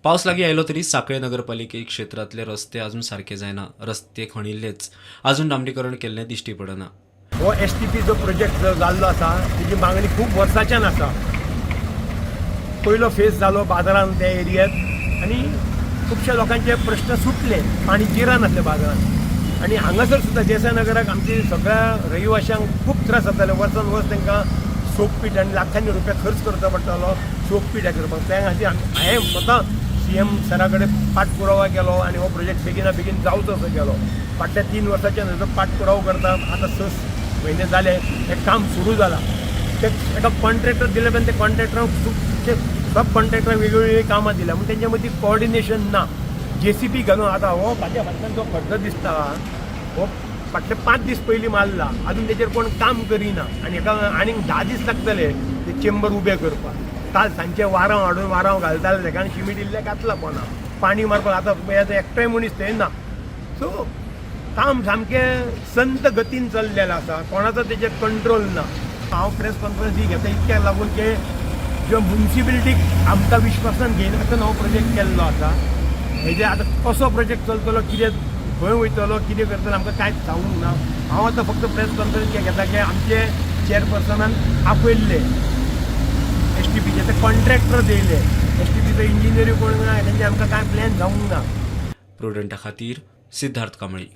पावस लागीं आयलो तरी सांखळे नगरपालिके क्षेत्रांतले रस्ते अजून सारके जायना. रस्ते खणिल्लेच, अजून डांबरीकरण केल्लें दिश्टी पडना. हो एसटीपीचो प्रोजेक्ट जो जाल्लो आसा, तेजी मागणी खूब वर्साच्यान आसा. पयलो फेज जालो बाजारान त्या एरियात आनी खुबश्या लोकांचे प्रश्न सुटले. पाणी जिरानासलें बाजारान आनी हांगासर सुद्दां देसाय नगराक आमचे सगळ्या रहिवाशांक खूब त्रास जाताले. वर्सान वर्स तांकां सोक पीट आनी लाखांनी रुपया खर्च करचो पडटालो सोक पीट हें करपाक. त्या खातीर हांवें स्वता सीएम सरा कडेन पाठपुरावा केलो आनी हो प्रोजेक्ट बेगिना बेगीन जावचो असो केलो. फाटल्या 3 वर्साच्यान हेजो पाठपुरावो करता. आतां 6 म्हयने जाले हें काम सुरू जालां. ते एका कॉन्ट्रॅक्टर दिले, पण ते कॉन्ट्रॅक्टरांक खुबशे सब कॉन्ट्रॅक्टरांक वेगवेगळीं कामां दिल्या म्हूण तेंच्या मदीं कोऑर्डिनेशन ना. जेसीबी घालून आतां हो म्हाज्या फाटल्यान जो खड्डो दिसता, हो फाटले 5 दीस पयलीं मारला. अजून तेचेर कोण काम करिना आनी हेका आनीक 10 दीस लागतले ते चेंबर उबे करपाक. काल सांजचे वारांव हाडून वारांव घालताले तेका आनी शिमीट इल्लें घातलां पोना पाणी मारपाक. आतां आतां एकटोय मनीस थंय ना. सो काम सामकें संत गतीन चल्लेलें आसा. कोणाचो तेजेर कंट्रोल ना. हांव प्रेस कॉन्फरन्स ही घेता इतक्याक लागून की ज्यो मुन्सिपेलिटीक आमकां विश्वासान घेयनासतना हो प्रोजेक्ट केल्लो आसा. हेजे आतां कसो प्रोजेक्ट चलतलो, कितें, खंय वयतलो, कितें करतलो, आमकां कांयच सांगूंक ना. हांव आतां फक्त प्रेस कॉन्फरन्स कित्याक घेता की आमचे चेअरपर्सनान आपयल्ले एसटीपीचे ते कॉन्ट्रॅक्टर येयले, एसटीपीचो इंजिनियरूय कोण ना. तेंचे आमकां कांय प्लॅन जावंक ना. प्रुडंटा खातीर सिद्धार्थ कांबळी.